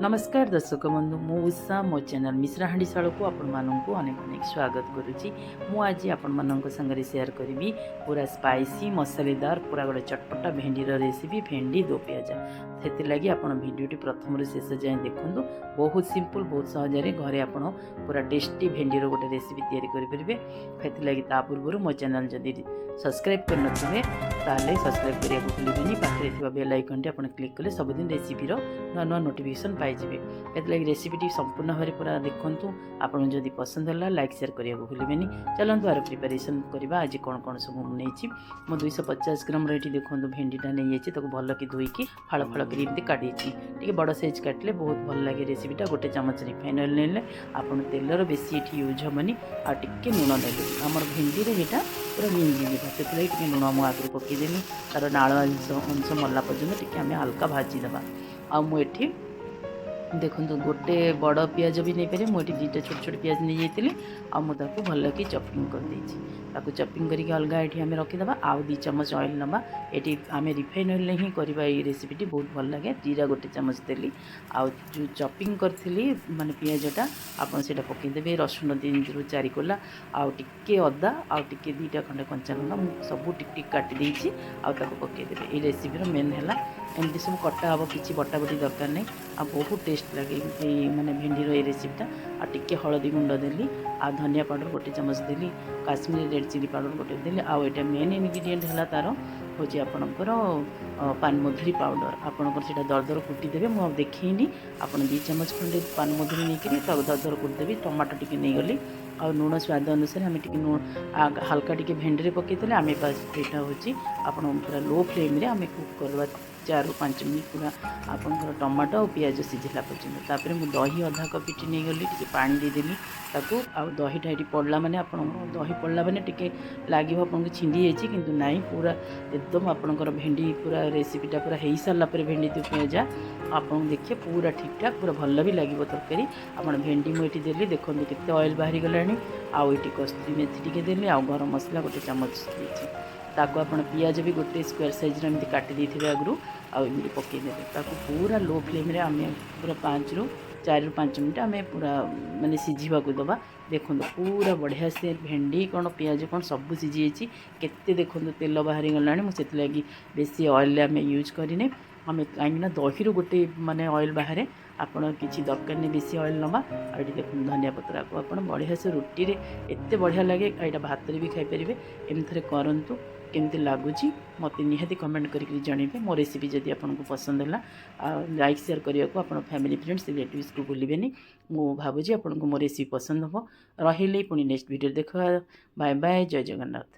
ନମସ୍କାର ଦର୍ଶକ ବନ୍ଧୁ, ମୁଁ ଉଷା। ମୋ ଚ୍ୟାନେଲ୍ ମିଶ୍ରା ହାଣ୍ଡିଶାଳକୁ ଆପଣମାନଙ୍କୁ ଅନେକ ଅନେକ ସ୍ୱାଗତ କରୁଛି। ମୁଁ ଆଜି ଆପଣମାନଙ୍କ ସାଙ୍ଗରେ ସେୟାର କରିବି ପୁରା ସ୍ପାଇସି, ମସଲେଦାର, ପୁରା ଗୋଟେ ଚଟପଟା ଭେଣ୍ଡିର ରେସିପି, ଭେଣ୍ଡି ଦୋ ପିଆଜା। ସେଥିଲାଗି ଆପଣ ଭିଡ଼ିଓଟି ପ୍ରଥମରୁ ଶେଷ ଯାଏଁ ଦେଖନ୍ତୁ। ବହୁତ ସିମ୍ପଲ୍, ବହୁତ ସହଜରେ ଘରେ ଆପଣ ପୁରା ଟେଷ୍ଟି ଭେଣ୍ଡିର ଗୋଟେ ରେସିପି ତିଆରି କରିପାରିବେ। ସେଥିଲାଗି ତା ପୂର୍ବରୁ ମୋ ଚ୍ୟାନେଲ୍ ଯଦି ସବସ୍କ୍ରାଇବ୍ କରିନଥିବେ, ତାହେଲେ ସବସ୍କ୍ରାଇବ୍ କରିବାକୁ ଭୁଲିବେନି। ପାଖରେ ଥିବା ବେଲ୍ ଆଇକନ୍ଟି ଆପଣ କ୍ଲିକ୍ କଲେ ସବୁଦିନ ରେସିପିର ନୂଆ ନୂଆ ନୋଟିଫିକେସନ୍ ପାଇଯିବେ। ସେଥିଲାଗି ରେସିପିଟି ସମ୍ପୂର୍ଣ୍ଣ ଭାବରେ ପୁରା ଦେଖନ୍ତୁ। ଆପଣଙ୍କୁ ଯଦି ପସନ୍ଦ ହେଲା, ଲାଇକ୍, ସେୟାର କରିବାକୁ ଭୁଲିବେନି। ଚାଲନ୍ତୁ, ଆର ପ୍ରିପାରେସନ୍ କରିବା। ଆଜି କ'ଣ କ'ଣ ସବୁ ମୁଁ ନେଇଛି? ମୁଁ 250 ଗ୍ରାମର ଏଠି ଦେଖନ୍ତୁ ଭେଣ୍ଡିଟା ନେଇଯାଇଛି। ତାକୁ ଭଲକି ଧୋଇକି ଫାଳ ଫାଳ କରି ଏମିତି କାଟିଛି। ଟିକେ ବଡ଼ ସାଇଜ୍ କାଟିଲେ ବହୁତ ଭଲ ଲାଗେ ରେସିପିଟା। ଗୋଟେ ଚାମଚ ରିଫାଇନ୍ ଅଏଲ୍ ନେଲେ ଆପଣ, ତେଲର ବେଶୀ ଏଠି ୟୁଜ୍ ହେବନି। ଆଉ ଟିକେ ଲୁଣ ନେଲେ ଆମର ଭେଣ୍ଡିରେ ଏଇଟା ପୁରା ମିଞ୍ଜିଯିବ। ସେଥିଲାଗି ଟିକେ ଲୁଣ ମୁଁ ଆଗରୁ ପକାଇଦେଲି। ତା'ର ନାଳ ଅଂଶ ଅଂଶ ମଲା ପର୍ଯ୍ୟନ୍ତ ଟିକେ ଆମେ ହାଲକା ଭାଜିଦେବା। ଆଉ ମୁଁ ଏଠି ଦେଖନ୍ତୁ ଗୋଟେ ବଡ଼ ପିଆଜ ବି ନେଇପାରିବେ। ମୁଁ ଏଠି ଦୁଇଟା ଛୋଟ ଛୋଟ ପିଆଜ ନେଇଯାଇଥିଲି ଆଉ ମୁଁ ତାକୁ ଭଲକି ଚପିଂ କରିଦେଇଛି। ତାକୁ ଚପିଂ କରିକି ଅଲଗା ଏଠି ଆମେ ରଖିଦେବା। ଆଉ 2 ଚାମଚ ଅଏଲ୍ ନେବା। ଏଠି ଆମେ ରିଫାଇନ୍ ଅଏଲ୍ରେ ହିଁ କରିବା ଏଇ ରେସିପିଟି, ବହୁତ ଭଲ ଲାଗେ। ଜିରା ଗୋଟେ ଚାମଚ ଦେଲି। ଆଉ ଯେଉଁ ଚପିଂ କରିଥିଲି ମାନେ ପିଆଜଟା, ଆପଣ ସେଇଟା ପକାଇଦେବେ। ରସୁଣ 3ରୁ 4 କୋଲା, ଆଉ ଟିକେ ଅଦା, ଆଉ ଟିକେ ଦୁଇଟା ଖଣ୍ଡେ କଞ୍ଚା ଲଙ୍କା ମୁଁ ସବୁ ଟିକ ଟିକ କାଟି ଦେଇଛି ଆଉ ତାକୁ ପକାଇଦେବେ। ଏଇ ରେସିପିର ମେନ୍ ହେଲା ଏମିତି ସବୁ କଟା ହେବ, କିଛି ବଟାବଟି ଦରକାର ନାହିଁ। ଆଉ ବହୁତ ଟେଷ୍ଟ ଲାଗେ ଏଇ ମାନେ ଭେଣ୍ଡିର ଏଇ ରେସିପିଟା। ଆଉ ଟିକେ ହଳଦୀ ଗୁଣ୍ଡ ଦେଲି, ଆଉ ଧନିଆ ପାଉଡ଼ର ଗୋଟେ ଚାମଚ ଦେଲି, କାଶ୍ମୀରୀ ରେଡ଼୍ ଚିଲି ପାଉଡ଼ର ଗୋଟେ ଦେଲି। ଆଉ ଏଇଟା ମେନ୍ ଇନଗ୍ରିଡ଼ିଏଣ୍ଟ ହେଲା ତା'ର ହେଉଛି ଆପଣଙ୍କର ପାନମଧୁରୀ ପାଉଡ଼ର। ଆପଣଙ୍କର ସେଇଟା ଦରଦର କୁଟିଦେବେ, ମୁଁ ଆଉ ଦେଖେଇନି। ଆପଣ 2 ଚାମଚ ଖଣ୍ଡେ ପାନମଧୁରୀ ନେଇକରି ତାକୁ ଦରଦର କୁଟିଦେବେ। ଟମାଟୋ ଟିକେ ନେଇଗଲି ଆଉ ଲୁଣ ସ୍ୱାଦ ଅନୁସାରେ। ଆମେ ଟିକେ ଲୁଣ ହାଲକା ଟିକେ ଭେଣ୍ଡିରେ ପକାଇଥିଲେ ଆମେ। ବାସ୍, ଏଇଟା ହେଉଛି ଆପଣ ପୁରା ଲୋ ଫ୍ଲେମ୍ରେ ଆମେ କୁକ୍ କରିବା 4ରୁ 5 ମିନିଟ୍, ପୁରା ଆପଣଙ୍କର ଟମାଟୋ ଆଉ ପିଆଜ ସିଝିଲା ପର୍ଯ୍ୟନ୍ତ। ତାପରେ ମୁଁ ଦହି ଅଧା କପ୍ ଏଠି ନେଇଗଲି, ଟିକେ ପାଣି ଦେଇଦେଲି ତାକୁ। ଆଉ ଦହିଟା ଏଠି ପଡ଼ିଲା ମାନେ, ଆପଣଙ୍କର ଦହି ପଡ଼ିଲା ମାନେ ଟିକେ ଲାଗିବ ଆପଣଙ୍କୁ ଛିଣ୍ଡି ଯାଇଛି, କିନ୍ତୁ ନାହିଁ, ପୁରା ଏକଦମ ଆପଣଙ୍କର ଭେଣ୍ଡି ପୁରା ରେସିପିଟା ପୁରା ହେଇସାରିଲା ପରେ ଭେଣ୍ଡି ପିଆଜ ଆପଣଙ୍କୁ ଦେଖିବେ ପୁରା ଠିକ୍ଠାକ୍, ପୁରା ଭଲ ବି ଲାଗିବ ତରକାରୀ। ଆପଣ ଭେଣ୍ଡି ମୁଁ ଏଠି ଦେଲି, ଦେଖନ୍ତୁ କେତେ ଅଏଲ୍ ବାହାରିଗଲାଣି। ଆଉ ଏଠି କସ୍ତୁରୀ ମେଥି ଟିକେ ଦେଲି ଆଉ ଗରମ ମସଲା ଗୋଟେ ଚାମଚ ଦେଇଛି। ତାକୁ ଆପଣ ପିଆଜ ବି ଗୋଟେ ସ୍କୋୟାର ସାଇଜ୍ର ଏମିତି କାଟି ଦେଇଥିବେ ଆଗରୁ ଆଉ ଏମିତି ପକାଇଦେବେ। ତାକୁ ପୁରା ଲୋ ଫ୍ଲେମ୍ରେ ଆମେ ପୁରା 4ରୁ 5 ମିନିଟ୍ ଆମେ ପୁରା ମାନେ ସିଝିବାକୁ ଦେବା। ଦେଖନ୍ତୁ, ପୁରା ବଢ଼ିଆ ସେ ଭେଣ୍ଡି କ'ଣ, ପିଆଜ କ'ଣ, ସବୁ ସିଝିଯାଇଛି। କେତେ ଦେଖନ୍ତୁ ତେଲ ବାହାରିଗଲାଣି। ମୁଁ ସେଥିଲାଗି ବେଶୀ ଅଏଲ୍ ଆମେ ୟୁଜ୍ କରିନେ ଆମେ, କାହିଁକିନା ଦହିରୁ ଗୋଟେ ମାନେ ଅଏଲ୍ ବାହାରେ। ଆପଣ କିଛି ଦରକାର ନାହିଁ ବେଶୀ ଅଏଲ୍ ନେବା। ଆଉ ଏଠି ଦେଖନ୍ତୁ ଧନିଆ ପତ୍ରକୁ ଆପଣ ବଢ଼ିଆ ସେ ରୁଟିରେ ଏତେ ବଢ଼ିଆ ଲାଗେ, ଆଉ ଏଇଟା ଭାତରେ ବି ଖାଇପାରିବେ। ଏମିତି ଥରେ କରନ୍ତୁ, କେମିତି ଲାଗୁଛି ମୋତେ ନିହାତି କମେଣ୍ଟ କରିକି ଜଣାଇବେ। ମୋ ରେସିପି ଯଦି ଆପଣଙ୍କୁ ପସନ୍ଦ ହେଲା, ଆଉ ଲାଇକ୍, ସେୟାର କରିବାକୁ ଆପଣ ଫ୍ୟାମିଲି, ଫ୍ରେଣ୍ଡସ୍, ରିଲେଟିଭ୍ସକୁ ଭୁଲିବେନି। ମୁଁ ଭାବୁଛି ଆପଣଙ୍କୁ ମୋ ରେସିପି ପସନ୍ଦ ହେବ। ରହିଲି, ପୁଣି ନେକ୍ସଟ ଭିଡ଼ିଓ ଦେଖା। ବାଏ ବାଏ, ଜୟ ଜଗନ୍ନାଥ।